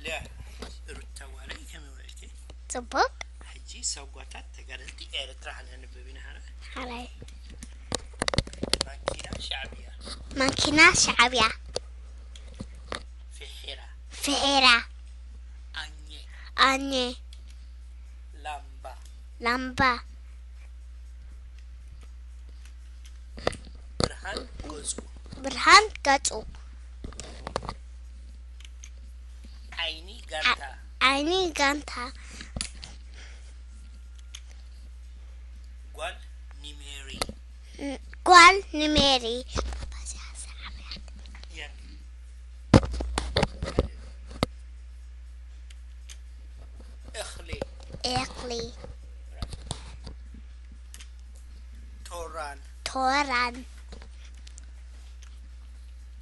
ደ ሩታ ጓለይ ከመይ ውዒልኪ? ጽቡቕ። ሕጂ ሰጓታት ተጋደልቲ ኤርትራ ክነንብብ ኢና። ሓራይ። ማኪና ሻዕብያ። ማኪና ሻዕብያ። ፍሒራ። ፍሒራ። ኣኘ። ኣኘ። ላምባ። ላምባ። ብርሃን ገጹ። ብርሃን ገጹ። ዓይኒ ጋንታ። ዓይኒ ጋንታ። ጓል ኒሜሪ። ጓል ኒሜሪ። የን። እኽሊ። ኤክሊ። ቶራን። ቶራን።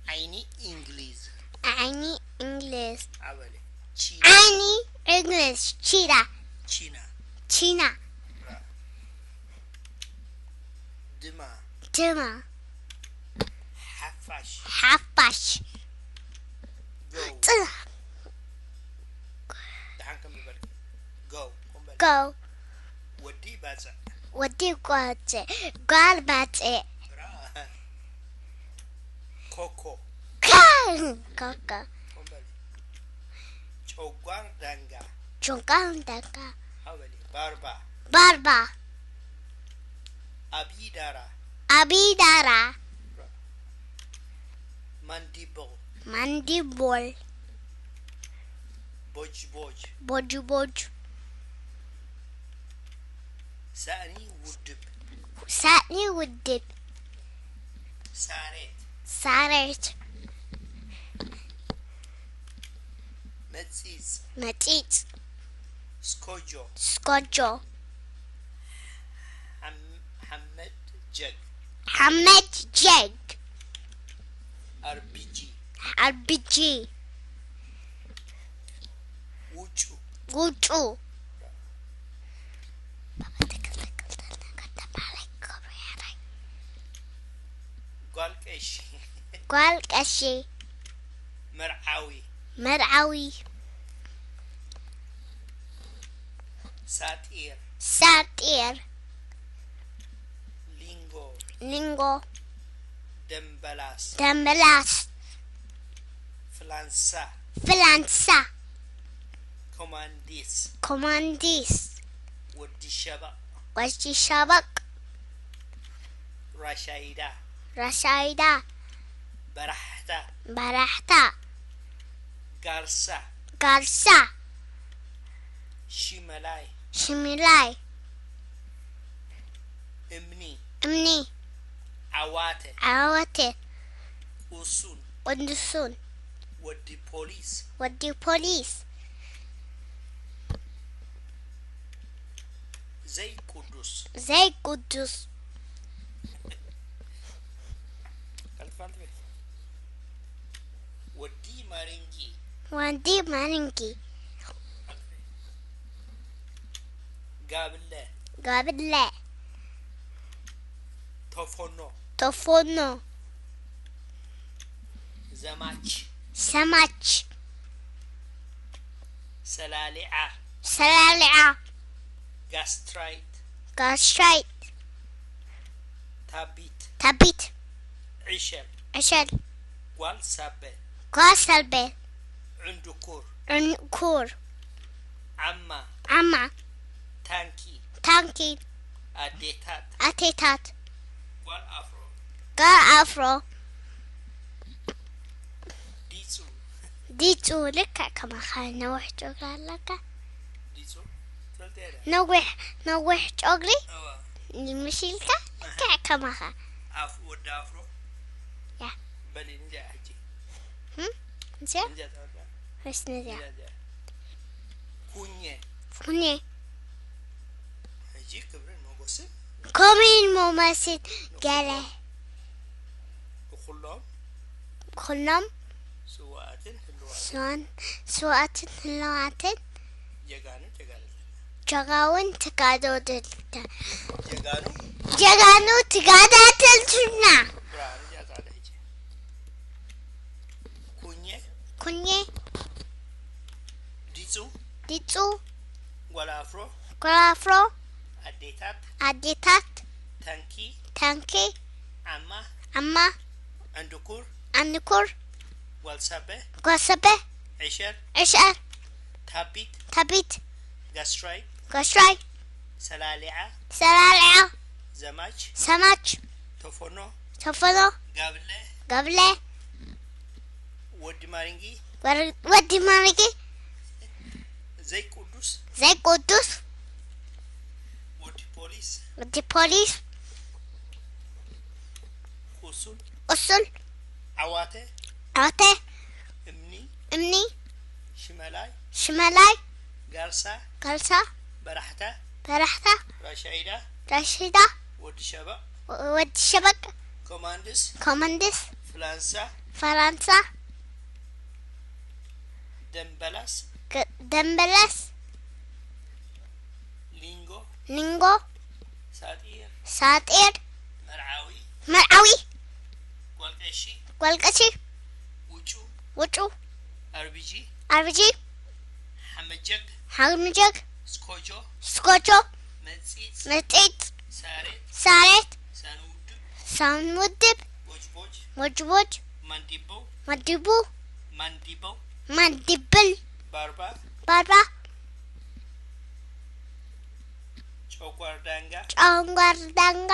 ዓይኒ እንግሊዝ። ዓይኒ እንግሊዝ። ኣበለ። ቺና። ዓይኒ እንግሊዝ። ቺና። ቺና። ቺና። ድማ። ድማ። ሓፋሽ። ሓፋሽ። ጎው። ጽ- ደሓን ከም ዝበልኪ። ጎው። ኮምበል። ጎው። ወዲ ባጽዕ። ወዲ ጓጽ። ጓል ባጽዕ። ብራ። ኮኮ። ካን ኮኮ። ኮምበል። ጨጓር ዳንጋ። ጆንቃን ዳንጋ። ኣበለ። ባርባ። ባርባ። ኣብይ ዳራ። ኣብይ ዳራ። ማንዲብል። ማንዲቦል። ቦጅቦጅ። ቦጅቦጅ። ሳእኒ ውድብ። ሳእኒ ውድብ። ሳሬት። ሳሬት። መጺጽ። መጺጽ። ስኮጆ። ስኮጆ። ሓም- ሓመድ ጀግ። ሓመድ ጀግ። ኣርቢጂ። ኣርቢጂ። ውጩ። ውጩ። ጓል ቀሺ። ጓል ቀሺ። መርዓዊ። መርዓዊ። ሳጢር። ሳጢር። ሊንጎ። ሊንጎ። ደምበላስ። ደምበላስ። ፍላንሳ። ፍላንሳ። ኮማንዲስ። ኮማንዲስ። ወዲ ሸበቕ። ወዲ ሸበቕ። ራሻይዳ። ራሻይዳ። በራሕታ። በራሕታ። ጋርሳ። ጋርሳ። ሽመላይ። ሽሚላይ። እምኒ። እምኒ። ዓዋተ። ዓወተ። ቁሱን። ቅዱሱን። ወዲ ፖሊስ። ወዲ ፖሊስ። ዘይቁዱስ። ዘይቁዱስ። ቀልጥፋ እንትን በይ። ወዲ ማሪንጊ። ወዲ ማሪንጊ። ጋብለ። ጋብለ። ቶፎኖ። ቶፎኖ። ዘማች። ሰማች። ሰላሊዓ። ሰላሊዓ። ጋስትራይት። ጋስትራይት። ታቢት። ታቢት። ዕሸል። ዕሸል። ጓል ሳበ። ጓሰልቤ። ዕንድኩር። ዕንኩር። ዓማ። ዓማ። ታንኪ። ታንኪ። ኣዴታት። ኣቴታት። ጓል ኣፍሮ። ጋር ኣፍሮ። ዲጹ። ዲጹ። ልክዕ ከማኻ ነዊሕ ጨጉሪ ኣለካ። ዲጹ። ትፈልጥያ ዶ? ነዊሕ ነዊሕ ጨጉሪ እዋ። ምሽ ኢልካ ልክዕ ከማኻ። ኣፍ ወዲ ኣፍሮ። ያ። በሊ እንዚኣ ሕጂ። እዚኣ እንዚኣ ትፈልጥያ? ወይስ ነዚኣ? እንዚኣ፣ እንዚኣ። ኩኘ። ኩኔ። ሕጂ ክብርን ሞጎስን ኮሚን ሞመስት ገለ። ንኹሎም ኩሎም ስዋኣትን ህልዋትን ስዋን ስዋኣትን ህለዋትን ጀጋኑ ጀጋኑትና። ጀጋውን ትጋዳደልተ ጀጋኑ ጀጋኑ ትጋዳደልትና። ብርሃን እዚኣ ጻዕዳ ሕጂ። ኩኘ ኩኔ። ቢጹ፣ ጓል ኣፍሮ፣ ጓል ኣፍሮ፣ ኣዴታት፣ ኣዴታት፣ ታንኪ፣ ታንኪ፣ ዓማ፣ ዓማ፣ ዕንድኩር፣ ዕንድኩር፣ ጓል ሳበ፣ ጓል ሳበ፣ ዕሸር፣ ዕሸር፣ ታቢት፣ ታቢት፣ ጋስራይ፣ ጋስራይ፣ ሰላሊዓ፣ ሰላሊዓ፣ ዘማች፣ ዘማች፣ ተፎኖ፣ ተፎኖ፣ ጋብለ፣ ጋብለ፣ ወዲ ማሪንጊ፣ ወር-፣ ወዲ ማሪንጊ፣ ዘይቅዱስ፣ ዘይቅዱስ፣ ወዲ ፖሊስ፣ ወዲ ፖሊስ፣ ቁሱል፣ ቁሱል፣ ዓዋተ፣ ዓዋተ፣ እምኒ፣ እምኒ፣ ሽመላይ፣ ሽመላይ፣ ጋርሳ፣ ጋርሳ፣ በራሕታ፣ በራሕታ፣ ራሻይዳ፣ ራሽዳ፣ ወዲ ሸበቕ፣ ወ-፣ ወዲ ሸበቕ፣ ኮማንድስ፣ ኮማንድስ፣ ፍላንሳ፣ ፈራንሳ፣ ደምበላስ፣ ገ-፣ ደምበላስ፣ ሊንጎ፣ ሊንጎ፣ ሳጢር፣ ሳጢር፣ መርዓዊ፣ መርዓዊ፣ ጓልቀሺ፣ ጓልቀሺ፣ ውጩ፣ ውጩ፣ ኣርቢጂ፣ ኣርቢጂ፣ ሓመጀግ፣ ሓመጀግ፣ ስኮጆ፣ ስኮጆ፣ መጺጽ፣ መጺጽ፣ ሳሬት፣ ሳሬት፣ ሳንውድብ፣ ሳንውድብ፣ ቦጅቦጅ፣ ቦጅቦጅ፣ ማንዲቦ፣ ማንዲቡ፣ ማንዲቦ፣ ማንዲብል፣ ባርባ፣ ባርባ፣ ጨጓር ዳንጋ፣ ጨጓር ዳንጋ፣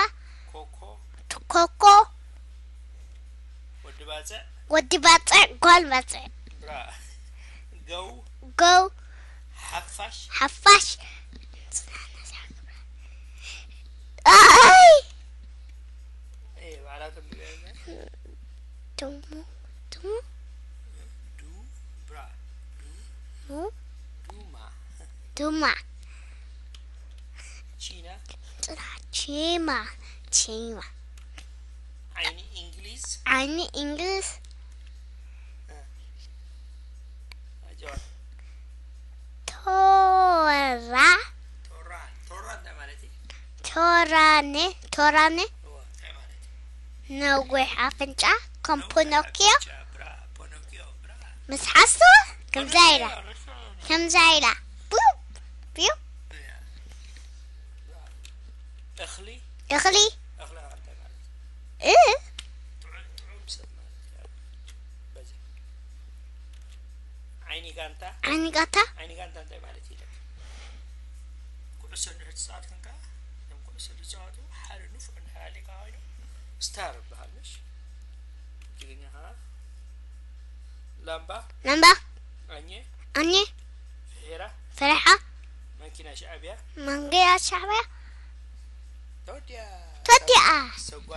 ኮኮ፣ ኮኮ፣ ወዲ ባጽዕ፣ ወዲ ባጽዕ፣ ጓል ባጽዕ፣ ብራ፣ ገው፣ ገው፣ ሓፋሽ፣ ሓፋሽ፣ ኣይ፣ ኤ፣ ባዕላቶም ድገዛ። ዱሙ፣ ዱሙ፣ ዱ፣ ብራ፣ ዱ፣ ሙ፣ ዱማ፣ ዱማ፣ ቺና፣ ጭራ፣ ቺማ፣ ቺማ፣ ዓይኒ እንግሊዝ፣ ዓይኒ እንግሊዝ፣ እ፣ ኣጆዋ። ቶራ፣ ቶራ፣ ቶራ እንታይ ማለት እዩ? ቶራነ፣ ቶራነ፣ እወ፣ እንታይ ማለት እዩ? ነዊሕ ኣፍንጫ፣ ከም ነዊሕ ፖኖኪዮ፣ ኣፍንጫ፣ ብራ፣ ፖኖኪዮ፣ ብራ። ምስ ሓሱ፣ ከምዛ ኢላ፣ ፖኖኪዮ፣ ርሑን። ከምዛ ኢላ፣ ቡ፣ ቢዩ። እያ። እኽሊ፣ እኽሊ፣ እኽሊ እንታይ ማለት እዩ? እ? ጥዑም፣ ጥዑም ሰብ ማለት እዩ። በዚ ዓይኒ ጋንታ፣ ዓይኒ ጋንታ፣ ዓይኒ ጋንታ እንታይ ማለት እዩ? ኩዕሶ እንድሕር ትጻወት ኮንካ፣ እቶም ኩዕሶ ዝጻወቱ ሓደ ንፉዕ እንድሕር ሃልዩካ ኮይኑ ስታር ይበሃል፣ ምሽ? ትግርኛ ኸዓ ላምባ፣ ላምባ፣ ኣኘ፣ ኣኘ፣ ፍሒራ፣ ፈረሓ፣ ማንኪና ሻዕብያ፣ ማንኪና ሻዕብያ፣ ተወዲኣ፣ ተወዲኣ። ሰጓ